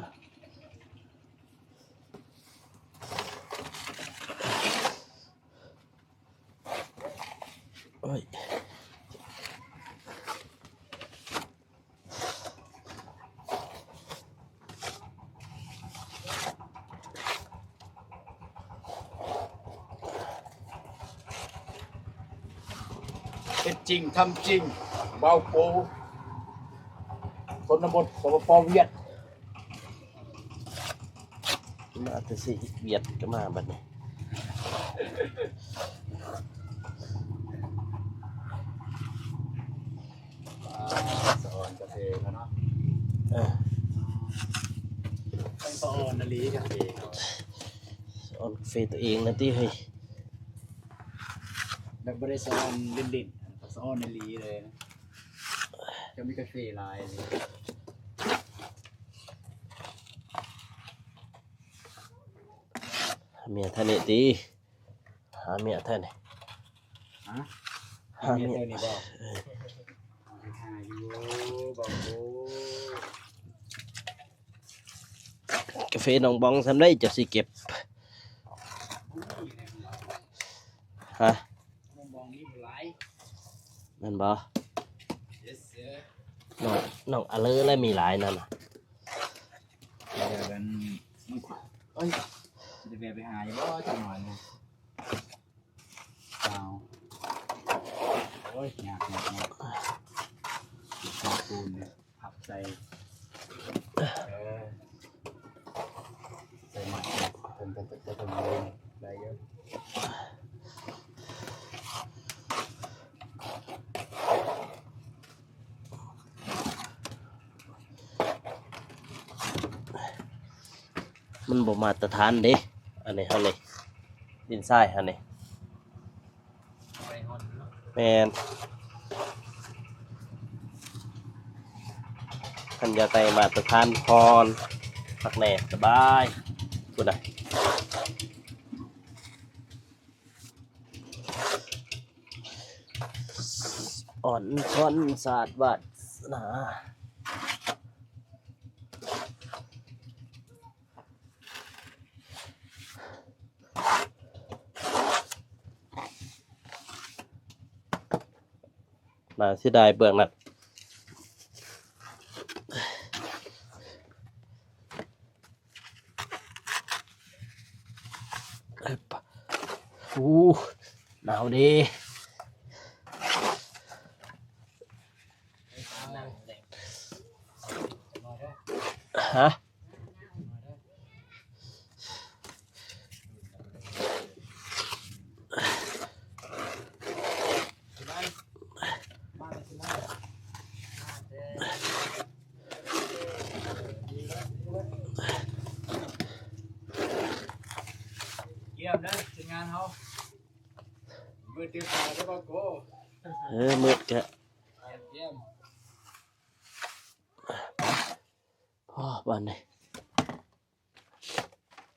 ໂອ້ຍ ເຮັດຈິງທຳຈິງ ເບົາໂປ ຊົນນະບົດ ສປປ ຫວຽດ. ມາແຕ່ຊິຫວຽດກໍມາບັດນີ້. ສະອອນກາເຟເຂົາເນາະ. ເອີ ຕ້ອງສະອອນອີ່ຫຼີກາເຟເຂົາ. ສະອອນກາເຟຕົວເອງນະຕິເຮີ້ຍ. ແບບບໍ່ໄດ້ສະອອນຫຼິ້ນໆ ສະອອນອີ່ຫຼີເລີຍນະ. ຈະມີກາເຟຫຼາຍເລີຍ. ເມຍທ່ານນີ້ຕິ ຫາເມຍແທ້ນີ້. ຫາ ຫາເມຍ ເມຍແທ້ນີ້ບໍ່? ເອີ ຫາຢູ່ບໍ່? ກາເຟໜອງບອງສ່ຳໃດເຈົ້າຊິເກັບ? ຮະ? ໜອງບອງມີບໍ່ຫຼາຍ ແມ່ນບໍ່? ນ້ອງ ນ້ອງອາເລີແລະມີຫຼາຍນັ້ນນະ. ເດີ ມັນ ເອີຍ ຊິໄດ້ແວ່ໄປຫາຢູ່ບໍ່ຈັກໜ້ອຍນະ? ເອົາ ໂອ້ຍ ຍາກ ຍາກ ຍາກ ເກັບຂອງປູນເດີ ພັບໃສ່ ເອີ ໃສ່ໝາກ ເຖິງ ເຖິງ ເຖິງ ເຖິງໄດ້ຢູ່. ມັນບໍ່ມາດຕະຖານເດ້ ອັນນີ້ເຮົານີ້ ດິນຊາຍເຮົານີ້. ແມ່ນ ຄັນຢາກໄດ້ມາດຕະຖານ ຜ່ອນ ພັກແນ່ ສະບາຍ ພຸ້ນນະ. ອ່ອນຊອນສາດວາດສະໜາ. ໜ້າເສຍດາຍເບື້ອງນັ້ນ. ໂອ້ ໜາວເດ້. ຮະ? ຢ້ຽມເດີທີມງານເຮົາ ມືດຕື່ມຕາເດີບາໂກ. ເອີ ມືດກະ ຢ້ຽມ ພໍບາດນີ້.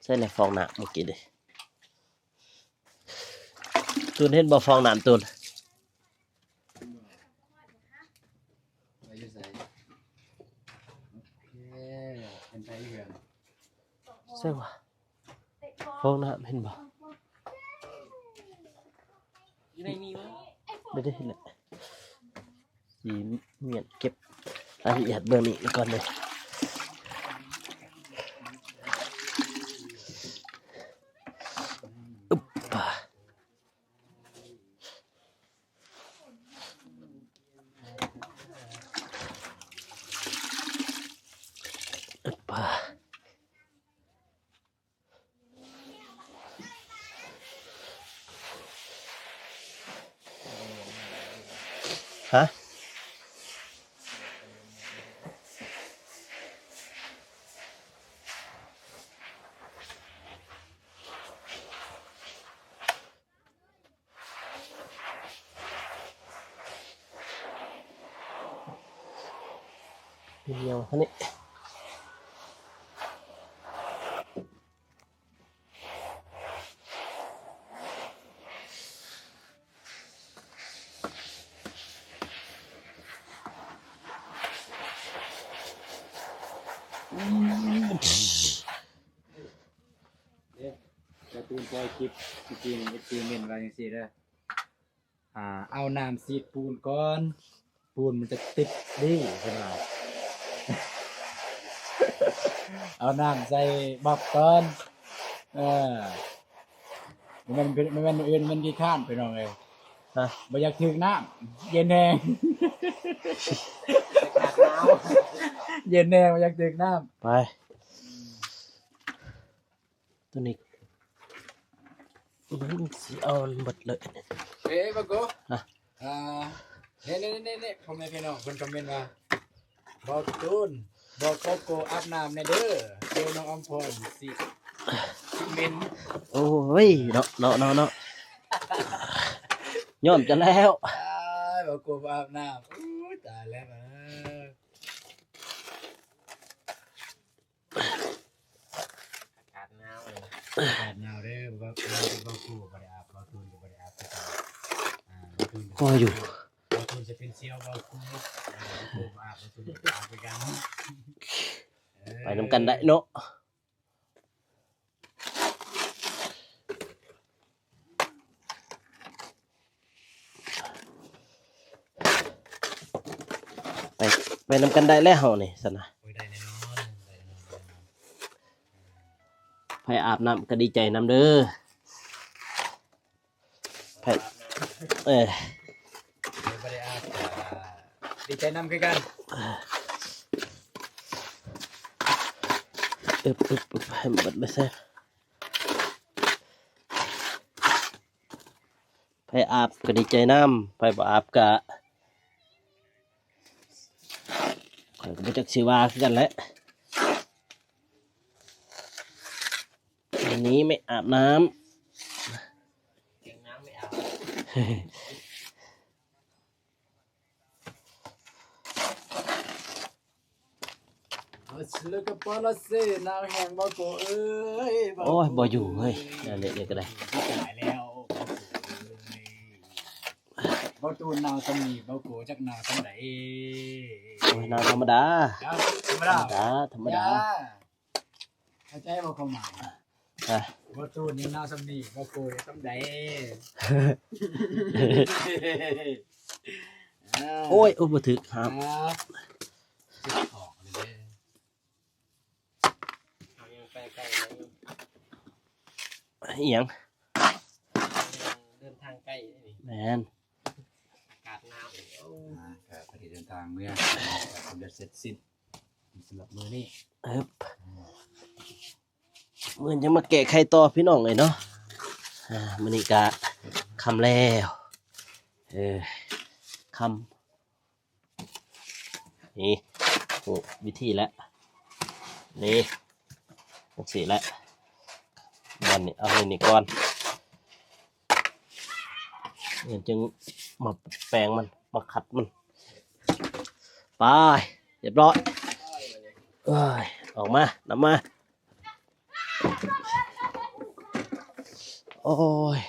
ໃສ່ແລ້ວຟອງນ້ຳເມື່ອກີ້ນີ້ ຕູນເຫັນບໍ່ຟອງນ້ຳຕູນ? ໄປຢູ່ໃສ? ໂອເຄ ເຫັນໃຜເຮືອນ ໃສ່ວ່າ ຟອງນ້ຳເຫັນບໍ່? ຢູ່ໃນນີ້ບໍ່? ບໍ່ໄດ້ເຫັນແຫຼະ. ຊິມ້ຽນເກັບລາຍລະອຽດເບື້ອງນີ້ກ່ອນເດີ. ອຶບ ອຶບ. ຮະ? ເປັນຫຍັງຫັ້ນນີ້? ກາຕູນປ່ອຍຄລິບເມື່ອກີ້ນີ້ ເອັຟຊີ ເມັ້ນວ່າຈັ່ງຊີ້ເດີ. ອ່າ ເອົານ້ຳສີດປູນກ່ອນ ປູນມັນຈະຕິດດີ ເພິ່ນວ່າ. ເອົານ້ຳໃສ່ບັບກ່ອນ ເອີ ມັນ ມັນ ມັນ ມັນຂີ້ຄ້ານ ພີ່ນ້ອງເອີຍ ຮະ ບໍ່ຢາກຖືກນ້ຳ ເຢັນແຮງ ອາກາດໜາວ ເຢັນແຮງ ບໍ່ຢາກຖືກນ້ຳ ໄປ. ນີ້ມັນຊິເອົາໝົດເລີຍ. ເອີ ບັກໂກ ຮະ ອ່າ ນີ້ໆໆໆ ພໍ່ແມ່ພີ່ນ້ອງເພິ່ນຄອມເມັນວ່າ ບໍ່ຕູນ ບອກໂກໂກອາບນ້ຳແດ່ເດີ ດຽວນ້ອງອຳພອນຊິ ຊິເໝັນ. ໂອ້ຍ ເນາະ ເນາະ ເນາະ ເນາະ ຍ້ອມຈະແລ້ວ. ອ້າຍ ບໍ່ໂກບໍ່ອາບນ້ຳ ອູ້ຍ ຕາຍແລ້ວ. ອາກາດໜາວເລີຍ ອາກາດໜາວເດີ ບໍ່ ບໍ່ ບໍ່ໂກບໍ່ໄດ້ອາບ ບໍ່ຕູນກໍບໍ່ໄດ້ອາບຄືກັນ. ອ່າ ບໍ່ຕູນ ພໍຢູ່ ບໍ່ຕູນຈະເປັນສ່ຽວບໍ່ໂກ ອ່າ ບໍ່ໂກບໍ່ອາບ ບໍ່ຕູນກໍອາບຄືກັນ. ເອີ ໄປນຳກັນໄດ້ເນາະ. ໄປ ໄປນຳກັນໄດ້ແລ້ວເຮົານີ້ຊັ້ນນະ. ໂອ້ຍ ໄດ້ແນ່ນອນ ໄດ້ແນ່ນອນ ໄດ້ແນ່ນອນ. ໃຜອາບນ້ຳກໍດີໃຈນຳເດີ. ໃຜ ເອີ ບໍ່ໄດ້ອາບ ກໍດີໃຈນຳຄືກັນ. ອຶບ ອຶບ ອຶບ ໃຫ້ມັນເບິດໄປຊະ. ໃຜອາບກໍດີໃຈນຳ ໃຜບໍ່ອາບກໍ ຂ້ອຍກໍບໍ່ຈັກຊິວ່າຄືກັນແຫຼະ. ວັນນີ້ໄມ່ອາບນ້ຳ ແກງນ້ຳໄມ່ອາບ. ເອົາ ເຊີນກັບປາລາເຊ ໜາວແຮງບໍ່ໂກເອີຍ. ໂອ້ຍ ບໍ່ຢູ່ເຮີ້ຍ ອັນນີ້ກໍໄດ້ ຕາຍແລ້ວ ບໍ່ຕູນໜາວສ່ຳນີ້ ບໍ່ໂກຈັກໜາວສ່ຳໃດ. ໂອ້ຍ ໜາວທຳມະດາ ທຳມະດາ ທຳມະດາ ທຳມະດາ. ເຂົ້າໃຈບໍ່ຄວາມໝາຍ? ຮະ ບໍ່ຕູນຍັງໜາວສ່ຳນີ້ ບໍ່ໂກຈະສ່ຳໃດ. ໂອ້ຍ ໂອ້ ບໍ່ຖືກ ຫາບ ເຈັບອອກເລີຍເດີ. ເຮົາຍັງໄປໄກເລີຍ ອີ່ຫຍັງ? ເດີນທາງໄກເດ້ນີ້ ແມ່ນ ອາກາດໜາວ. ໂອ້ ອ່າ ກໍພໍດີເດີນທາງເມືອ ກໍສຳເລັດເສັດສິ້ນ. ສຳລັບມື້ນີ້ ເອີບ ມື້ຍັງມາແກ້ໄຂຕໍ່ພີ່ນ້ອງເອີຍເນາະ. ອ່າ ມື້ນີ້ກະຄ່ຳແລ້ວ ເອີ ຄ່ຳ ນີ້ ຮູ້ວິທີແລ້ວ ນີ້ ຈັ່ງຊີ້ແຫຼະ ບາດນີ້ເອົາໃຫ້ນີ້ກ່ອນ ຈັ່ງມາແປງມັນ ມາຂັດມັນ. ໄປ ຮຽບຮ້ອຍ ເອີຍ ອອກມາ ນຳມາ. ໂອ້ຍ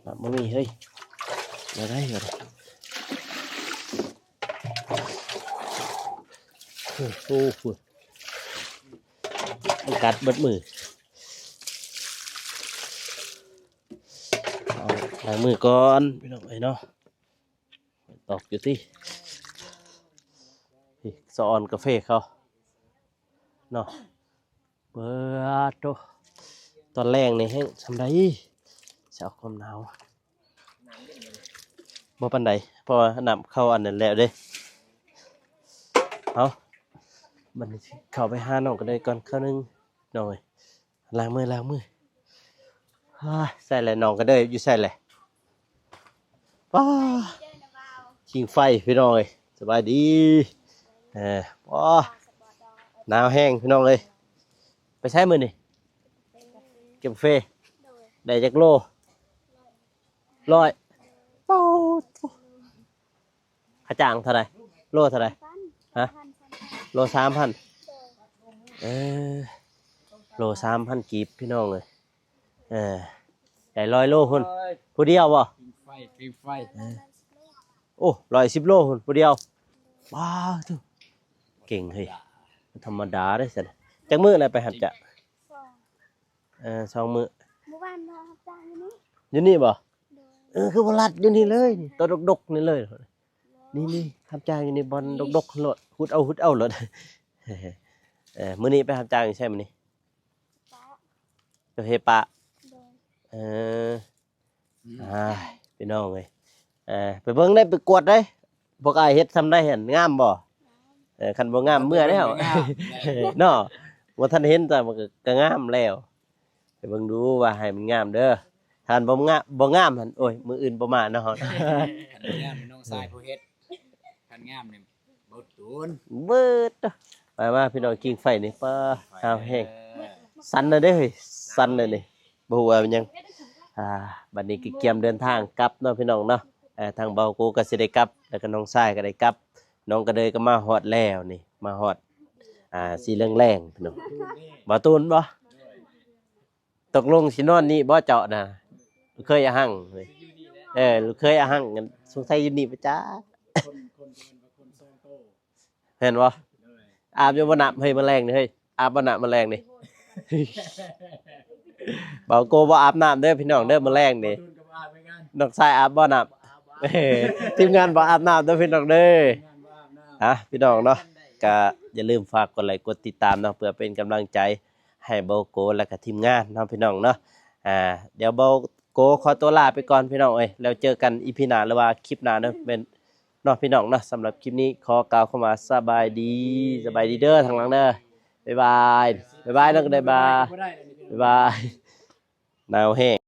ນ້ຳບໍ່ມີເຮີ້ຍ ແນວໃດວະນີ້? ໂອ້ໂຫ ອາກາດເບິດມື້ ເອົາ ລ້າງມືກ່ອນ ພີ່ນ້ອງເອີຍເນາະ. ຕອກຢູ່ຕິ ນີ້ ສະອອນກາເຟເຂົາເນາະ. ເບີດໂຕ ຕອນແລງນີ້ແຮງສ່ຳໃດ ຊິເອົາຄວາມໜາວ ບໍ່ປານໃດ ເພາະວ່ານ້ຳເຂົ້າອັນນັ້ນແລ້ວເດ້. ເອົາ ບັດນີ້ເຂົ້າໄປຫານ້ອງກະເດີຍກ່ອນຄາວໜຶ່ງ ນ້ອງເອີຍ. ລ້າງມື ລ້າງມື. ຮາ ໃສແຫຼະ ນ້ອງກະເດີຍຢູ່ໃສແຫຼະ? ປ້າ ຜິງໄຟພີ່ນ້ອງເອີຍ ສະບາຍດີ. ເອີ ປ້າ ໜາວແຮງພີ່ນ້ອງເອີຍ. ໄປໃສມື້ນີ້? ເກັບກາເຟ. ໄດ້ຈັກໂລ? ຮ້ອຍ. ປ້າ ຄ່າຈ້າງເທົ່າໃດ? ໂລເທົ່າໃດ? ຮະ? ໂລສາມພັນ. ເອີ ໂລສາມພັນກີບພີ່ນ້ອງເອີຍ. ເອີ ໄດ້ຮ້ອຍໂລພຸ້ນ ຜູ້ດຽວບໍ່? ປີ້ງໄຟ ປີ້ງໄຟ. ເອີ ໂອ້ ຮ້ອຍສິບໂລພຸ້ນຜູ້ດຽວ. ວ້າວ ເກັ່ງເຮີ້ຍ ບໍ່ທຳມະດາເດ້ຊັ້ນ. ຈັກມື້ແລ້ວໄປຮັບຈ້າງ? ສອງ ເອີ ສອງມື້. ມື້ວານມາຮັບຈ້າງຢູ່ນີ້ ຢູ່ນີ້ບໍ່? ໂດຍ. ເອີ ຄືບໍ່ລັດຢູ່ນີ້ເລີຍ ນີ້ ໂຕດົກໆນີ້ເລີຍ. ນີ້ໆ ຮັບຈ້າງຢູ່ໃນບ່ອນດົກໆໂລດ ຫຸດເອົາ ຫຸດເອົາໂລດ. ເອີ ມື້ນີ້ໄປຮັບຈ້າງຢູ່ໃສມື້ນີ້? ເຈົ້າເຮັດປະ. ໂດຍ. ເອີ ອືມ ອ້າຍ ພີ່ນ້ອງເອີຍ ເອີ ໄປເບິ່ງໄດ້ ໄປກວດໄດ້ ພວກອ້າຍເຮັດຊ່ຳໃດຫັ້ນ ງາມບໍ່? ງາມ. ເອີ ຄັນບໍ່ງາມເມືອແລ້ວ ງາມແລ້ວ ເນາະ ບໍ່ທັນເຫັນ ແຕ່ມັນກໍ ກໍງາມແລ້ວ. ໄປເບິ່ງດູວ່າໃຫ້ມັນງາມເດີ ຖ້າມັນບໍ່ງາມ ບໍ່ງາມຫັ້ນ ໂອ້ຍ ມື້ອື່ນບໍ່ມາເນາະ. ຄັນງາມນ້ອງຊາຍຜູ້ເຮັດ ຄັນງາມນີ້ບໍ່ໂດນ ເບີດ. ມາໆ ພີ່ນ້ອງ ກິ່ງໄຟນີ້ ປ້າ ຫາວແຮງ ເອີ ສັ່ນແລ້ວເດ້ ສັ່ນແລ້ວນີ້ ບໍ່ຮູ້ວ່າເປັນຫຍັງ. ອ່າ ບັດນີ້ກໍກຽມເດີນທາງກັບເນາະ ພີ່ນ້ອງເນາະ. ເອີ ທາງເບົາໂກກໍຊິໄດ້ກັບ ແລ້ວກໍນ້ອງຊາຍກໍໄດ້ກັບ ນ້ອງກະເດີຍກໍມາຮອດແລ້ວນີ້ ມາຮອດ ອ່າ ສີເຫຼືອງແລງເນາະ. ບໍ່ຕູນບໍ່? ຕົກລົງຊິນອນນີ້ບໍ່ເຈົ້ານະ? ລູກເຂີຍອາຮັ່ງ ເອີ ລູກເຂີຍອາຮັ່ງ ສົງໄສຢູ່ນີ້ປະຈັກ ແມ່ນບໍ່? ອາບຢູ່ບໍ່ນ້ຳເຮີ້ຍ ມື້ແລງນີ້ເຮີ້ຍ ອາບບໍ່ນ້ຳມື້ແລງນີ້? ເບົາໂກບໍ່ອາບນ້ຳເດີພີ່ນ້ອງເດີ ມື້ແລງນີ້. ນ້ອງຊາຍອາບບໍ່ນ້ຳ? ທີມງານບໍ່ອາບນ້ຳເດີພີ່ນ້ອງເດີ. ອ່ະ ພີ່ນ້ອງເນາະ ກະຢ່າລືມຝາກກົດໄລກົດຕິດຕາມເນາະ ເພື່ອເປັນກຳລັງໃຈໃຫ້ເບົາໂກ ແລະກະທີມງານເນາະ ພີ່ນ້ອງເນາະ. ອ່າ ດຽວເບົາໂກຂໍຕົວລາໄປກ່ອນ ພີ່ນ້ອງເອີຍ ແລ້ວເຈີກັນອີພີໜ້າ ຫຼືວ່າຄລິບໜ້າເນາະ ແມ່ນເນາະ ພີ່ນ້ອງເນາະ. ສຳລັບຄລິບນີ້ຂໍກ່າວຄຳວ່າສະບາຍດີ ສະບາຍດີເດີທາງຫຼັງເດີ. ບາຍບາຍ ບາຍບາຍ ນ້ອງກະເດີຍ ບາຍ ບາຍບາຍ. ໜາວແຮງ.